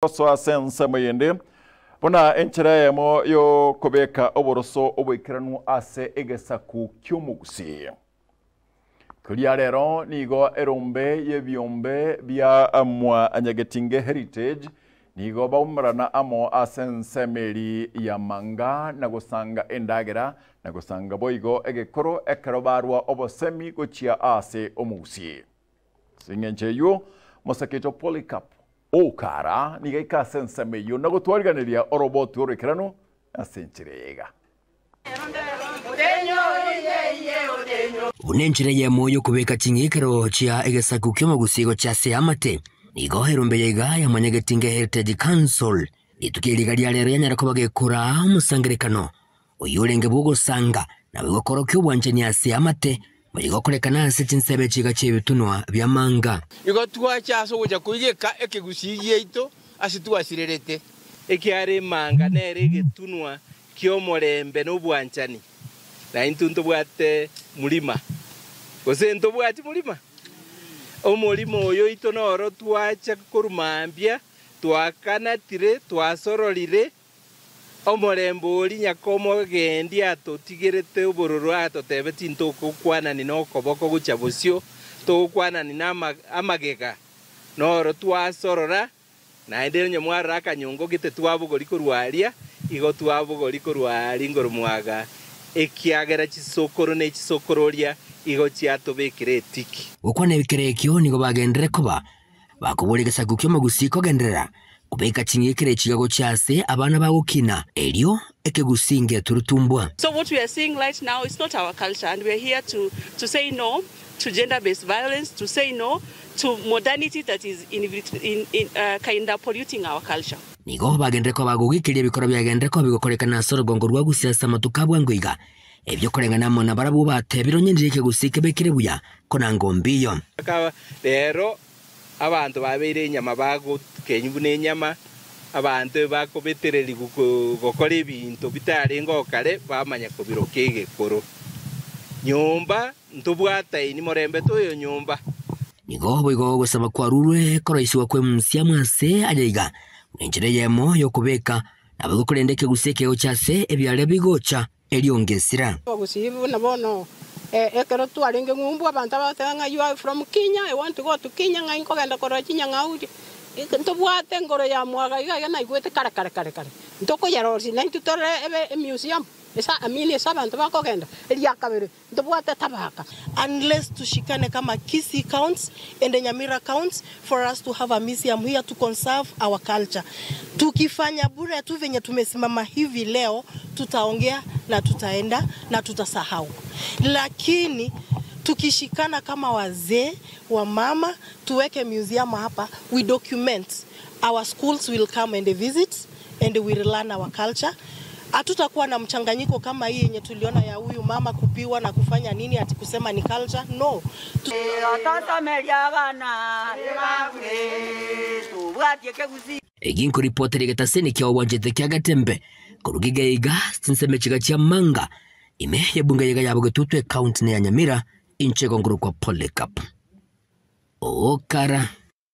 Gosoa ase ensemo eyende, buna enchera eyemo y'okobeka oboroso oboikeranu ase egesaku ki'omogusii. Koria rero nigo erombe y'ebiombe bia Mwanyagetinge Heritage nigo baumerana amo ase ensemo eri ya Manga na gosanga endagera na gosanga boigo egekoro ekero barwa obosemi gochia ase omogusii. Ase engencho eyio, Mosaketo Polycarp Okara nigo aika ase ensemo eyio na gotwariganeria oroboti oroikeranu ase enchera eye iga. Buna enchera eyemo y'okobeka ching'ikero chia egesaku ki'omogusii gochia ase eamate, nigo erombe ya iga yamanyegeti nge Heritage Council. Rituko eri iga ria rero yanyara koba gekora omosangerekano Oyio orenge bw'ogosanga, naboigo korokia obwanchani ase amate, boigo gokorekana ase chinsebe chiga chi'ebitunwa bi'amanga. Igo twacha ase ogocha koigeka ekegusii giaito ase twasirerete. Ekiagera emanga nere egetunwa ki'omorembe na obwanchani, na intwe ntobwate murima, gose ntobwati murima? Omorimo oyo oito noro twacha korwa mambia, twakanatire, twasororire, Omorembe oria nyakomogendi atotigerete obororo atotebetie ntogokwanani nokoboko gochia bosio, togokwanani namagega, noro twasorora, naende onye mwarora akanyongo gete twabogori korwa aria, igo twabogori korwa aaria igoro mwaga, ekiagera chisokoro ne chisokororia igo chiatobekire etiki. Gokwana ebikero ekio nigo bagenderere koba Bakoboria egesaku ki'omogusii kogenderera kobeka ching'ikere chiga gochia ase abana bagokina, erio ekegusii ngeturutumbwa. So what we are seeing right now is not our culture and we are here to to say no to gender based violence, to say no to modernity that is in in in kinda polluting our culture. Nigo bagenderere koba bagogekeria ebikorwa biagenderere koba bigokorekana ase orogongo rwa Gusii ase amatuko a bwango iga, ebio koreng'ana amo nabarabwo batebire onye ndire ekegusii kebekire buya, konanga mbiyo. Rero abanto babeire enyama bagokenywa buna enyama, abanto ebakobetererigwa gokora ebinto bitarengeo kare, bamanya kobiroka egekoro. Nyomba ntobwataini morembe toyo nyomba. Nigo boigo ogosaba kwarurwe koroisigwa kw'emusiamu ase aya iga, buna enchera eyemo y'okobeka, naboigo korende ekegusii ekegocha ase ebiaare bigocha. Erio ngesira. Abagusii buna bono ekero twarenge ng'umbu abanto abagoteeba ng'a you are from Kenya, I want to go to Kenya ng'ai nkogenda korora chinyang'au ntobwate engoro ya mwaga iga iga naigwete kare kare kare kare ntokoyerosia naintwe torore ebe emuseum ase I mean ase abanto bakogenda. Eria kabere ntobwate tabaka. Unless tushikane kama Kisii counts and Nyamira counts for us to have a museum here to conserve our culture. Tukifanya bure tu venye tumesimama hivi leo tutaongea na tutaenda na tutasahau. Lakini tukishikana kama wazee, wamama, tuweke museum hapa, we document. Our schools will come and visit and we will learn our culture. Hatutakuwa na mchanganyiko kama hii yenye tuliona ya huyu mama kupiwa na kufanya nini ati kusema ni culture. No. Eki nkoripotera egetaseni kia obwanchete kia Gatembe korwa Gigeiga chinsemo chiga chia Manga ime y'ebunge yaiga ya Bogetutu ecounty ne ya Nyamira inche gongorokwa Polycarp Okara.